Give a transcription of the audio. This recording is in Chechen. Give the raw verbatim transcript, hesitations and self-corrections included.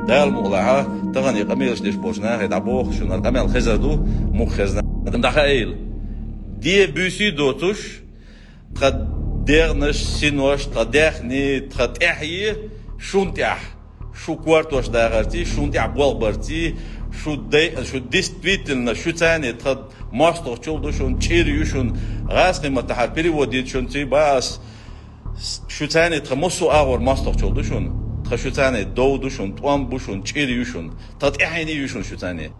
Дала мукъ лахь, тахан и къамелаш деш болча нахе дӀабоху шуна, хӀара къамел хезар ду, муха хезна. ДӀахаийла. Де буьйсий доцуш, тхан дегӀанаш, синош, тхан даьхни, тхан тӀаьхье шун тӀехь, шу кортош дахарций, шун тӀехь болх барций, шу дай-, шу действительно, шуьцане тхан мостагӀчул ду шун, чӀир ю шун, гӀазкхийн маттахь перевод йийца шуна ций бац, шуьцане тхан массо а агӀор мостагӀчул ду шун, тхан шуьцане дов ду шун, тӀом бу шун, чӀир ю шун, тхан тӀаьхьене ю шун шуьцане.